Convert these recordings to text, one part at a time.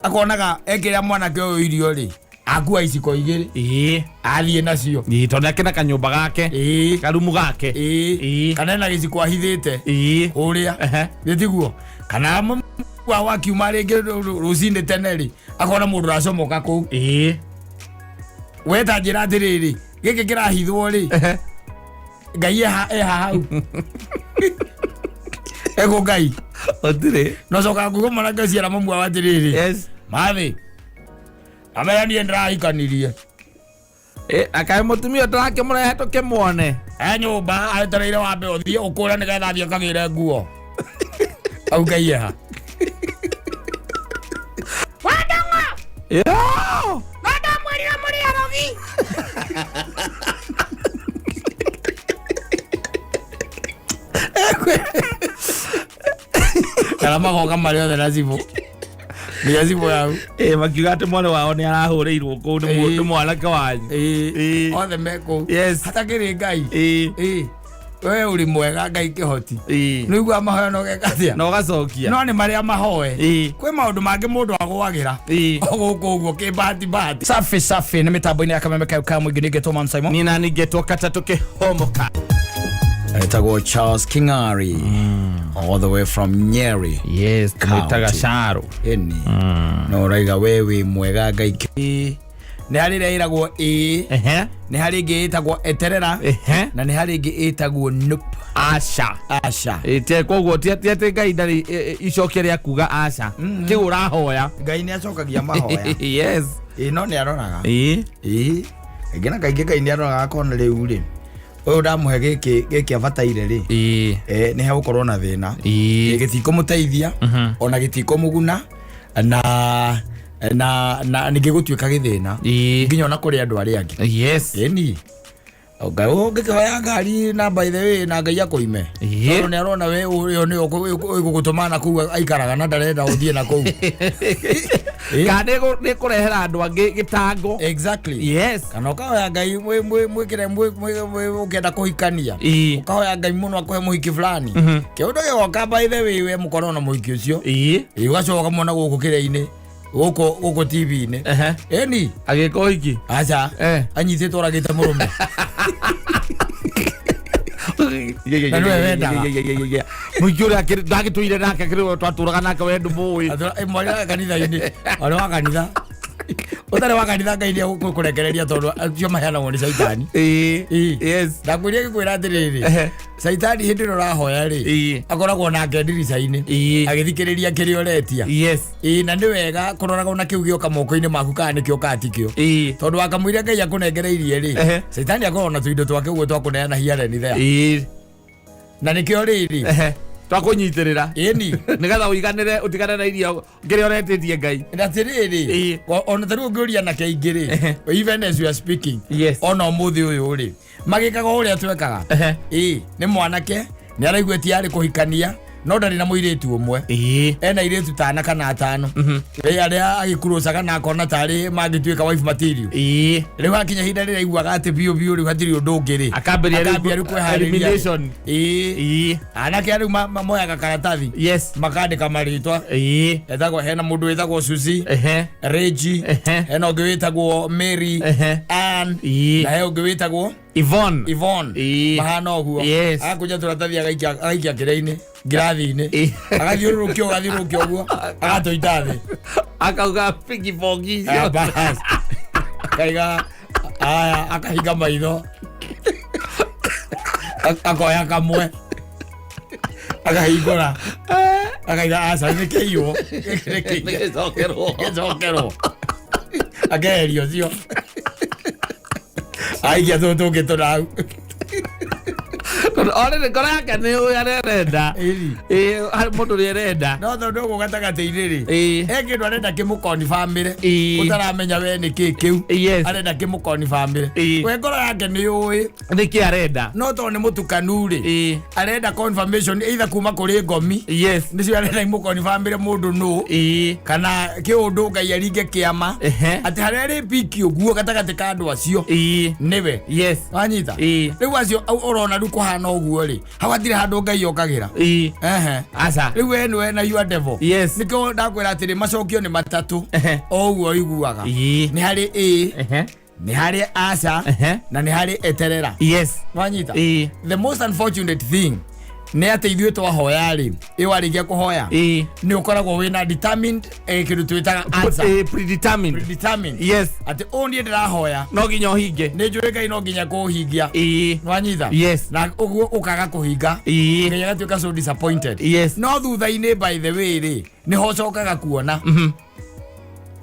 Akonaga ekĩra mwanake ũyũ irio rĩ, akua iciko igĩrĩ, athiĩ nacio. Tondũ akĩna kanyũmba gake, karumu gake. Kana ena gĩciko ahithĩte kũrĩa. Gĩtiguo kana wa wakiuma rĩngĩ rũcinĩ tene rĩ, akona mũndũ ũracomoka kũu. Weta njĩra atĩrĩrĩ, gĩkĩ kĩrahithwo rĩ, Ngai eha eha hau ego Ngai. Gũtirĩ. Nocokaga kuga mwanake ũcio era mamu wao atĩrĩrĩ, mathĩ amera niĩ ndĩrahikanirie. Akae mũtumia tũrakĩmũrehe tũkĩmuone. E nyũmba aetereire wambe ũthiĩ ũkũre nĩgetha athiĩ akagĩre nguo au. Ngai eha? Wandang'a. Yo! No ndamwĩrire mũrĩ arogi. Kana magoka marĩ othe na cibũ, nginya cibũ yau. Makiuga atĩ mwana wao nĩ arahũrĩirwo kũu nĩ mwanake wanyu. Othe me kũu. Hatakĩrĩ Ngai. We ũrĩ mwega Ngai kĩhoti. Nĩ ũiguaga mahoya no geka atĩa? Na ũgacokia. No nĩ marĩa mahoe. Kwĩ maũndũ mangĩ mũndũ agwagĩra o gũkũ ũguo kĩmbahati bahati. Safi safi, nĩ mĩtambo-inĩ ya Kameme kayo ka mũingĩ nĩngetwo Man Simon. Niĩ nani ngetwo katatũ kĩhomoka. Etagwo Charles King'ari, all the way from Nyeri. Yes, tũmwĩtaga County. Caro. Ĩni no ũraiga we wĩ mwega Ngai. Nĩ harĩ ĩrĩa ĩragwo ĩĩ, nĩ harĩ ĩngĩ ĩtagwo eterera, na nĩ harĩ ĩngĩ ĩtagwo nope. Aca. Aca. Ĩ, koguo ti ti atĩ Ngai ndarĩ icokia rĩa kuga aca kĩu ũrahoya. Ngai nĩ acokagia mahoya. Ĩĩ, no nĩ aroraga. Ĩĩ, kaingĩ na kaingĩ Ngai nĩ aroraga akona rĩu rĩ, ũyũ ndamũhe gĩkĩ gĩkĩ abataire rĩ, nĩ hegũkorwo na thĩna. Gĩtikũmũteithia ona gĩtikũmũguna na ningĩ gũtuĩka gĩthĩna nginya ona kũrĩ andũ arĩa angĩ. Ĩni Ngai ũngĩkĩhoya ngari na by the way na Ngai akũime, tondũ nĩ arona we ũyũ nĩyo ĩgũgũtũma na kũu aikaraga na ndarenda ũthiĩ na kũu. Kana nĩ kũrehera andũ angĩ gĩtango. Kana ũkahoya Ngai mwĩkĩre ũkĩenda kũhikania, ũkahoya Ngai mũno akũhe mũhiki fulani, kĩũndũ gĩgoka by the way we mũkorwo na mũhiki ũcio. Ũgacoka ũkamwona gũkũ kĩrĩa-inĩ, gũkũ TV-inĩ. Ĩni. Agĩka ũhiki. Aca. Anyitĩtwo oragĩte mũrũme. Na nĩwe wendaga. Mũingĩ ũrĩa ndagĩtũire nake kĩrĩ twatũraga nake we ndũmũĩ. Mwarĩ wa kanitha-inĩ, mwarĩ wa kanitha, ũtarĩ wa kanitha, Ngai nĩ egũkũrekereria tondũ acio maheanagwo nĩ caitani. Ndakwĩria gĩkwĩra atĩrĩrĩ, caitani hĩndĩ ĩrĩa ũrahoya rĩ, akoragwo nake ndirica-inĩ agĩthikĩrĩria kĩrĩa ũretia. Ĩĩ, na nĩ wega kũroraga ona kĩu gĩoka moko-inĩ maku kana nĩkĩo kana tikĩo, tondũ wakamũiria Ngai akũnengereirie rĩ, caitani akoragwo na tũindo twake ũguo twakũneana here and there. Na nĩkĩo rĩrĩ. Twakũnyitĩrĩra. Ĩni. Nĩgetha ũiganĩre ũtigane na irio kĩrĩa ũretĩtie Ngai. Na atĩrĩrĩ, ona tarĩu ũngĩũria anake aingĩ rĩ, even as you are speaking, ona ũmũthĩ ũyũ rĩ, magĩkaga o ũrĩa twekaga. Ĩĩ, nĩ mwanake nĩ araigua ti arĩ kũhikania no ndarĩ na mũirĩtu ũmwe, ena airĩtu tana kana atano. Ĩ, arĩa agĩkurucaga na akona tarĩ mangĩtuĩka wife material. Rĩu hakinya ihinda rĩrĩa aiguaga atĩ biũ biũ rĩu hatirĩ ũndũ ũngĩ rĩ, Akambĩrĩria rĩu akambia rĩu kwĩharĩria. Elimination. Anake rĩu moyaga karatathi, makandĩka marĩtwa. Etagwo, hena mũndũ wĩtagwo Susi, Reji, hena ũngĩ wĩtagwo Mary, Ann, na he ũngĩ wĩtagwo Yvonne. Yvonne. Mahana ũguo. Agakunja tũratathi, agaikia kĩrĩa-inĩ, ngirathi-inĩ, agathiũrũrũkia, ũgathiũrũrũkia ũguo, agatũita thĩ. Akauga pigi bongi. Ah, bas. Akaiga aya, akahinga maitho, akoya kamwe, akahingũra, akaiga aca nĩ kĩiywo. Nĩgĩcokerwo. Gĩcokerwo, akeheria ũcio, aikia tũtũ tũngĩ tũnau. Tondũ already ngoro yake nĩ ũyũ arerenda. Ĩni. Harĩ mũndũ ũrĩa arenda. No tondũ ũguo gatagatĩ-inĩ rĩ, he kĩndũ arenda kĩmũkoni bamĩrĩ, ũtaramenya we nĩ kĩ kĩu arenda kĩmũkoni bamĩrĩ. We ngoro yake nĩ ũĩ Nĩkĩ arenda. No tondũ nĩ mũtukanu rĩ, arenda confirmation either kuma kũrĩ ngomi, nĩcio arenda imũkoni bamĩrĩ mũndũ nũ, kana kĩũndũ Ngai aringe kĩama atĩ harĩa arĩ piki ũguo gatagatĩ ka andũ acio nĩwe. Wanyita? Rĩu acio ũrona rĩu kũhana ũguo. Ũguo rĩ, hau hatirĩ handũ Ngai okagĩra. Ĩĩ. Ehe. Aca. Rĩu we nĩwe na your devil. Yes. Nĩkĩo ndakwĩra atĩrĩ, macokio nĩ matatũ. O ũguo ũiguaga. Ĩĩ. Nĩ harĩ ĩ, nĩ harĩ aca, na nĩ harĩ eterera. Wanyita? Ĩĩ. The most unfortunate thing nĩ atĩ ithuĩ twahoya rĩ, ĩ warĩkia kũhoya, nĩ ũkoragwo wĩna determined, kĩndũ twĩtaga answer. Ĩĩ, predetermined. Predetermined. Yes. Atĩ ũũ niĩ ndĩrahoya, No nginya ũhinge. Nĩ njũĩ Ngai no nginya kũũhingia. Nwanyita? Yes. Na ũguo ũkaga kũhinga, Ngai agatuĩka so disappointed. No thutha-inĩ, by the way rĩ, nĩho ũcokaga kuona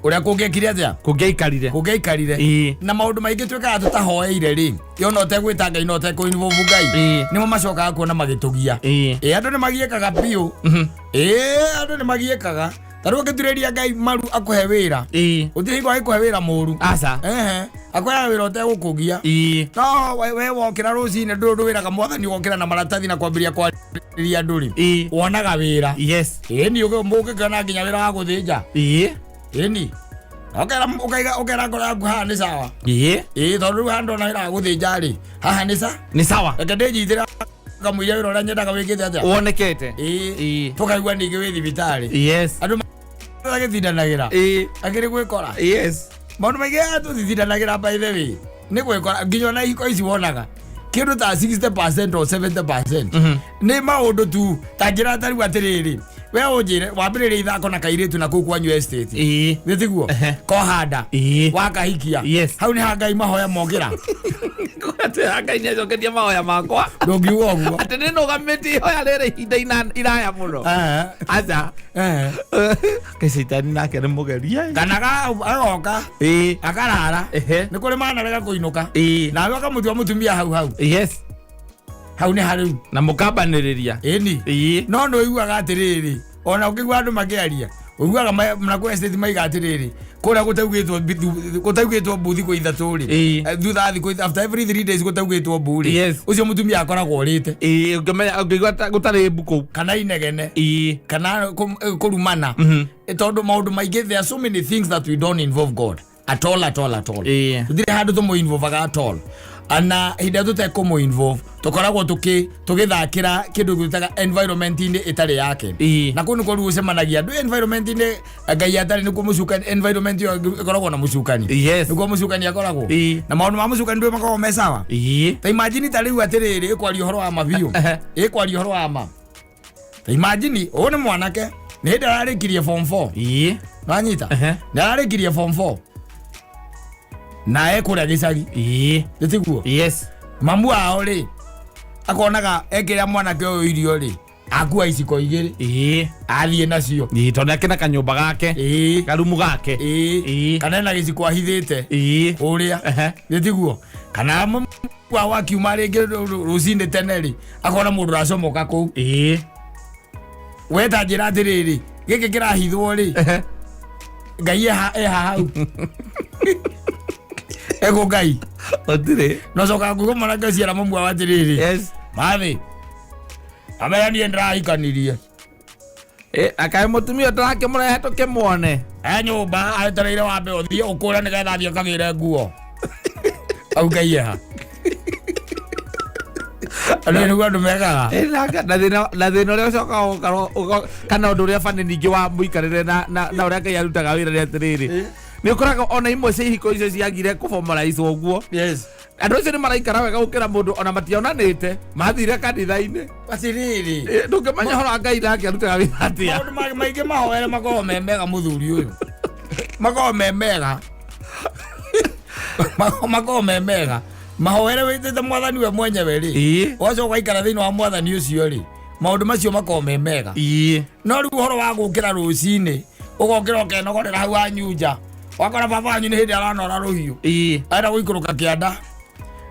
ũrĩa kũngĩekire atĩa. Kũngĩaikarire. Kũngĩaikarire. Na maũndũ maingĩ twĩkaga tũtahoeire rĩ, yona ũtegwĩta Ngai na ũtekũ-involve Ngai, nĩmo macokaga kuona magĩtũgia. Ĩ, andũ nĩ magiĩkaga biũ. Ĩ, andũ nĩ magiĩkaga. Ta rĩu ũngĩturĩria Ngai maru akũhe wĩra, gũtirĩ hingo agĩkũhe wĩra mũru. Aca. Ehe, akũheaga wĩra ũtegũkũgia. No we wokĩra rũcinĩ, ndũĩ ũndũ wĩraga mwathani, wokĩra na maratathi na kwambĩrĩria kwarĩria andũ rĩ, wonaga wĩra. Ĩni, ũngĩkĩona nginya wĩra wa gũthĩnja. Ĩni, ũkera ũkaiga, ũkera ngoro yaku haha nĩ sawa. Ĩĩ, tondũ rĩu haha ndona wĩra wa gũthĩnja rĩ, haha nĩ sa Nĩ sawa. Reke ndĩnyitĩra kamũira wĩra ũrĩa nyendaga wĩkĩte atĩa. Wonekete. Ĩĩ. Tũkaigua ningĩ wĩ thibitarĩ. Andũ magĩtindanagĩra akĩrĩ gwĩkora. Maũndũ maingĩ aya tũtitindanagĩra, by the way, nĩ gwĩkora. Nginya ona ihiko ici wonaga kĩndũ ta 60% or 70% nĩ maũndũ tu. Ta njĩra ta rĩu atĩrĩrĩ, we ũnjĩre wambĩrĩria ithako na kairĩtu na kũu kwanyu estate, nĩ tiguo? Kohanda, wakahikia. Hau nĩ ha Ngai mahoya mokĩra. Atĩ Ngai nĩ acoketie mahoya makwa. Ndũngiuga ũguo. Atĩ nĩ nũgamĩtie ihoya rĩrĩ ihinda iraya mũno. Aca. Kaĩ caitani nake nĩ mũgeria. Kana agoka, akarara. Nĩ kũrĩ manarega kũinũka. Nawe ũkamũtua mũtumia hau hau. Hau nĩ harĩu. Na mũkambanĩrĩria. Ĩni. No nĩ ũiguaga atĩrĩrĩ, ona ũkĩigua andũ makĩaria, ũiguaga na kũ estate maiga atĩrĩrĩ, kũrĩa gũtaugĩtwo gũtaugĩtwo mbu thikũ 3 rĩ, thutha wa thikũ, after every 3 days gũtaugĩtwo mbu rĩ, ũcio mũtumia akoragwo ũrĩte. Ĩĩ, ũngĩmenya ũngĩigua gũtarĩ mbu kũu. Kana inegene, kana kũrumana. Tondũ maũndũ maingĩ, there are so many things that we don't involve God at all, at all, at all. Tũtirĩ handũ tũmũ-involvaga at all. Na hĩndĩ ĩrĩa tũtekũmũ involve, tũkoragwo tũgĩthakĩra kĩndũ gwĩtaga environment-inĩ ĩtarĩ yake. Na kũu nĩkuo rĩu ũcemanagia andũ environment-inĩ Ngai atarĩ, nĩkuo mũcukani, environment ĩyo ĩkoragwo na mũcukani. Nĩkuo mũcukani akoragwo. Na maũndũ ma mũcukani ndũĩ makoragwo me sawa. Ta imagine ta rĩu atĩrĩrĩ, ĩkwaria ũhoro wa ma biũ, ĩkwaria ũhoro wa ma. Ta imagine ũyũ nĩ mwanake, nĩ hĩndĩ ararĩkirie form 4. Wanyita? Nĩ ararĩkirie form 4 na ekũrĩa gĩcagi. Nĩ tiguo? Yes. Mamu wao rĩ, akonaga ekĩra mwanake ũyũ irio rĩ, akua iciko 2, athiĩ nacio. Ĩĩ, tondũ akĩna kanyũmba gake. Karumu gake. Kana ena gĩciko ahithĩte kũrĩa. Nĩ tiguo? Kana mamu wao akiuma rĩngĩ rũcinĩ tene rĩ, akona mũndũ ũracomoka kũu. We ta njĩra atĩrĩrĩ, gĩkĩ kĩrahithwo rĩ, Ngai eha hau ekũ Ngai? Gũtirĩ. Nocokaga kuigua mwanake ũcio era mamu wao atĩrĩrĩ, mathĩ amera niĩ ndĩrahikanirie. Akaĩ mũtumia ũtarakĩmũrehe tũkĩmuone. E nyũmba aetereire wambe ũthiĩ ũkũre nĩgetha athiĩ akagĩre nguo. Au Ngai eha? Andũ nĩguo andũ mekaga. Na thĩna ũrĩa ũcokaga ũgakorwo kana ũndũ ũrĩa bani ningĩ wa mũikarĩre na ũrĩa Ngai arutaga wĩra nĩ atĩrĩrĩ, nĩ ũkoraga ona imwe cia ihiko icio ciagire kũbomoraico ũguo, andũ acio nĩ maraikara wega gũkĩra mũndũ ona mationanĩte mathire kanitha-inĩ. Atĩrĩrĩ, Ndũngĩmenya ũhoro wa Ngai nake arutaga wĩra atĩa. Maũndũ maingĩ mahoere makoragwo me mega, mũthuri ũyũ, makoragwo me mega. Makoragwo me mega mahoere wĩtĩte mwathani we mwenyewe rĩ, ũgacoka ũgaikara thĩinĩ wa mwathani ũcio rĩ, maũndũ macio makoragwo me mega. No rĩu ũhoro wa gũkĩra rũcinĩ, ũgokĩra ũkenogorera hau wanyunja, wakora baba wanyu nĩ hĩndĩ aranora rũhiũ, arenda gũikũrũka kĩanda,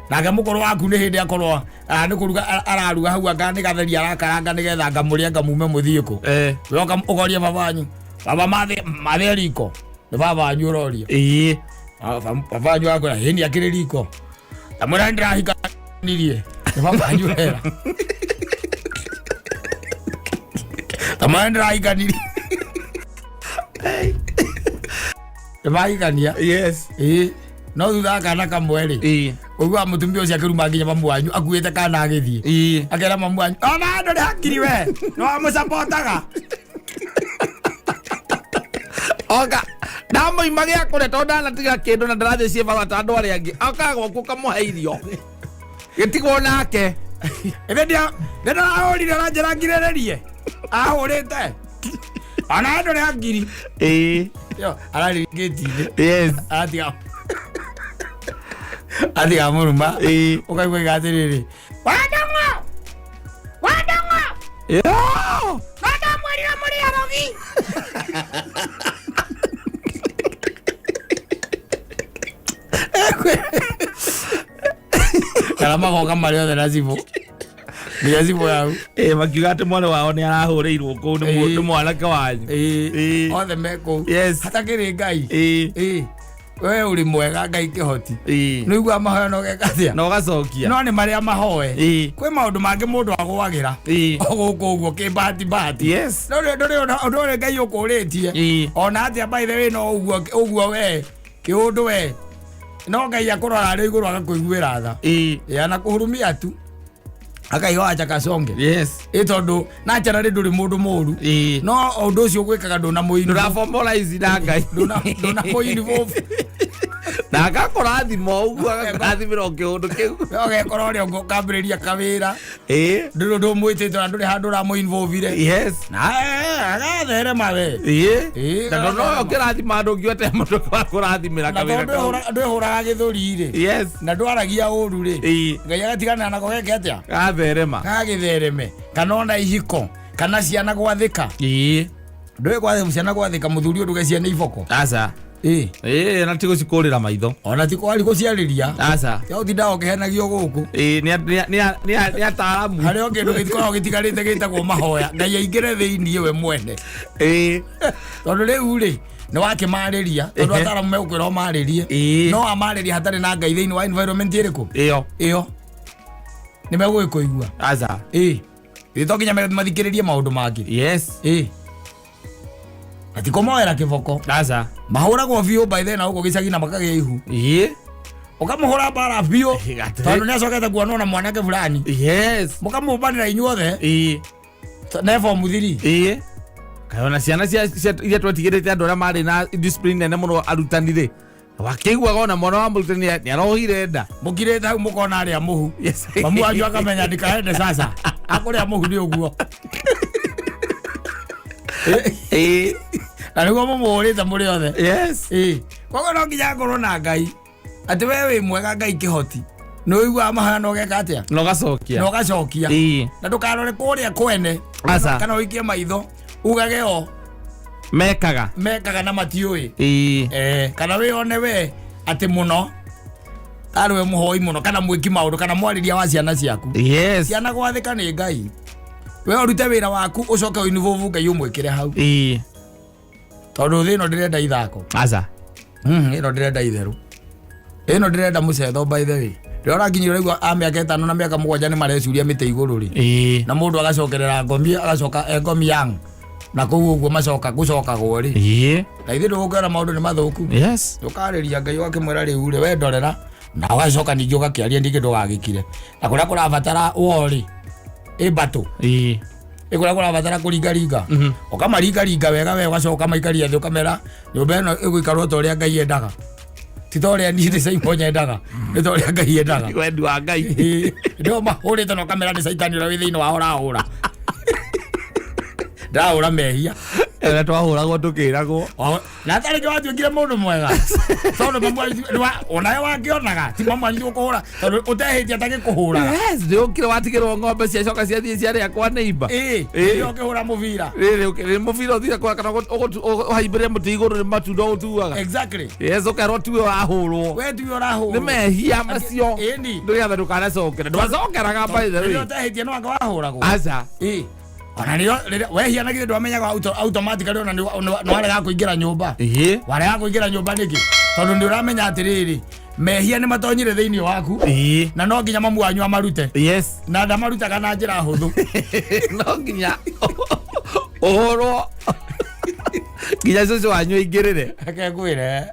nake mũkũrũ waku nĩ hĩndĩ akorwo nĩ kũruga araruga hau, anga nĩ gatheri arakaranga nĩgetha ngamũrĩa ngamume mũthiĩ kũ. We ũkoria baba wanyu, "Baba, mathĩ mathĩ riko?" Nĩ baba wanyu ũroria. Baba wanyu akwĩra, "Ĩni, akĩrĩ riko." Amwĩra, "Nĩndĩrahikanirie." Nĩ baba wanyu wera tamwĩra, "Nĩndĩrahikanirie." Nĩmahikania. Ĩĩ, no thutha wa kana kamwe rĩ, Ũiguaga mũtumia ũcio akĩruma nginya mamu wanyu akuĩte kana agĩthiĩ. Akera mamu wanyu ona ndũrĩ hakiri we nĩ wamũcapotaga. Oka ndamoima gĩa kũrĩa tondũ ndanatiga kĩndũ na ndarathiĩ ciĩbarũa ta andũ arĩa angĩ, okaga gwaku ũkamũhe irio gĩtigwo nake. Ĩthĩ ndia nĩndarahũrire ũranjĩra ngirĩrĩrie ahũrĩte ona ndũrĩ hakiri. Yo ararĩ ngĩti-inĩ. Atiga atiga mũruma. Ũkaigua iga atĩrĩrĩ, wandong'o wandong'o. Yo! No ndamwĩrire mũrĩ arogi. Kana magoka marĩ othe na cibũ nginya cibũ yau. Makiuga atĩ mwana wao nĩ arahũrĩirwo kũu nĩ mwanake wanyu. Othe me kũu. Hatakĩrĩ Ngai. We ũrĩ mwega Ngai kĩhoti. Nĩ ũiguaga mahoya na ũgeka atĩa? Na ũgacokia. No nĩ marĩa mahoe. Kwĩ maũndũ mangĩ mũndũ agũagĩra. O gũkũ ũguo kĩmbahati bahati. Ndũrĩ ũndũ ũrĩa Ngai ũkũrĩtie. Ona atĩa by the way no ũguo ũguo we kĩũndũ we. No Ngai akũrora arĩ igũrũ agakũiguĩra tha. Anakũhurumia tu. Akaiga wacha kasonge. Ĩ tondũ naturally ndũrĩ mũndũ mũru. No ũndũ ũcio ũgwĩkaga ndũna Ndũraformalize na Ngai. Ndũna mũinvolve. Na agakũrathima ũguo, agakũrathimĩra o kĩũndũ kĩu. Ũgekora ũrĩa ũngĩ ũkambĩrĩria kawĩra. Ndũrĩ ũndũ ũmwĩtĩte na ndũrĩ handũ ũramũinvolvire. Na agatherema we. Na no ũkĩrathima andũ ũngiuga atĩ mũndũ wa kũrathimĩra Na kawĩra tondũ kau. ndwĩhũraga gĩthũri rĩ. Na ndwaragia ũru rĩ. Ngai agatigana nako geke atĩa? Gatherema. Gagĩthereme. Kana ona ihiko, kana ciana gwathĩka. Ndũĩ gwathĩka ciana gwathĩka mũthuri ũndũ ciana iboko. Aca. Na ti gũcikũrĩra maitho. Ona ti kwari gũciarĩria. Aca. Ya ũtindaga ũkĩhenagio gũkũ. Nĩ ataaramu. Harĩ o kĩndũ gĩkoragwo gĩtigarĩte gĩtagwo mahoya. Ngai aingĩre thĩiniĩ we mwene. Tondũ rĩu rĩ, nĩ wakĩmarĩria. Tondũ ataaramu megũkwĩra ũmarĩrie. No amarĩrie hatarĩ na Ngai thĩiniĩ wa environment ĩrĩkũ? Ĩyo. Ĩyo. Nĩ megũgĩkũigua. Aca. Ĩ to nginya mathikĩrĩrie maũndũ mangĩ. Na ti kũmoera kĩboko. Aca. Mahũragwo biũ by then na gũkũ gĩcagi na makagĩa ihu. Ũkamũhũra mbara biũ. Tondũ nĩ acokete kuonwo na mwanake fulani. Mũkamũmbanĩra inyuothe. Ne form 3. Kaĩ ona ciana iria twetigĩrĩte andũ arĩa marĩ na discipline nene mũno arutani rĩ. Wakĩiguaga ona mwana wa mũrutani nĩ arohire nda. Mũkirĩte hau mũkona arĩa mũhu. Mamu wanyu akamenya ndikaende sasa. Akũrĩa mũhu nĩ ũguo. Na nĩguo mũmũhũrĩte mũrĩ othe. Koguo no nginya akorwo na Ngai. Atĩ we wĩ mwega Ngai kĩhoti. Nĩ ũiguaga mahoya na ũgeka atĩa? Na ũgacokia. Na ũgacokia. Na ndũkarore kũrĩa kwene. Aca. Kana ũikie maitho. Ugage o. Mekaga. Mekaga na matiũĩ. Kana wĩone we atĩ mũno. Tarĩ we mũhoi mũno kana mwĩki maũndũ kana mwarĩria wa ciana ciaku. Ciana gwathĩka nĩ Ngai. We ũrute wĩra waku ũcoke ũinvolve Ngai ũmwĩkĩre hau. Tondũ thĩ ĩno ndĩrenda ithako. Aca. Ĩno ndĩrenda itherũ. Ĩno ndĩrenda mũcetho by the way. Rĩrĩa ũrakinyĩra ũraigua a mĩaka 5 na mĩaka 7 nĩ marecuria mĩtĩ igũrũ rĩ. Na mũndũ agacokerera ngomi agacoka e ngomi young. Na kũu ũguo macoka gũcokagwo rĩ. Na ithuĩ ndũgũkĩona maũndũ nĩ mathũku. Ndũkarĩria Ngai ũgakĩmwĩra rĩu rĩ, we ndorera. Na ũgacoka ningĩ ũgakĩaria ningĩ ndũgagĩkire. Na kũrĩa kũrabatara woo rĩ, ĩ mbatũ. Ĩ kũrĩa kũrabatara kũringaringa. Ũkamaringaringa wega we ũgacoka ũkamaikaria thĩ ũkamera nyũmba ĩno ĩgũikarwo ta ũrĩa Ngai endaga. Ti ta ũrĩa niĩ ndĩ Simon nyendaga, nĩ ta ũrĩa Ngai endaga. Wendi wa Ngai. Ndio mahũrĩte na ũkamera nĩ Caitani ũrĩa wĩ thĩinĩ wao ũrahũra. Ndahũra mehia. Ĩrĩa twahũragwo tũkĩragwo. Na tarĩ kĩ watuĩkire mũndũ mwega. Tondũ mamu wanyu nĩ onawe wakĩonaga, ti mamu wanyu gũkũhũra, tondũ ũtehĩtie atagĩkũhũraga. Yes, nĩ ũkire watigĩrwo ng'ombe ciacoka ciathiĩ ciarĩa kwa neighbor. Nĩ ũkĩhũra mũbira. Rĩrĩ, mũbira ũthire kwa kana ũhaimbĩre mũtĩ igũrũ nĩ matunda ũtuaga. Yes, ũkerwo tiwe wahũrwo. We tiwe ũrahũrwo. Nĩ mehia macio. Ndũrĩ ndũkanacokere. Ndwacokeraga by the way. Rĩrĩa ũtehĩtie no anga wahũragwo. Aca. Ona nĩyo, rĩrĩa wehia na githĩ ndwamenyaga automatically ona nĩ warega kũingĩra nyũmba. Warega kũingĩra nyũmba nĩkĩ? Tondũ nĩ ũramenya atĩrĩrĩ, mehia nĩ matonyire thĩinĩ waku. Na no nginya mamu wanyu amarute. Na ndamarutaga na njĩra hũthũ. No nginya ũhũrwo. Nginya cũcũ wanyu aingĩrĩre. Reke ngwĩre.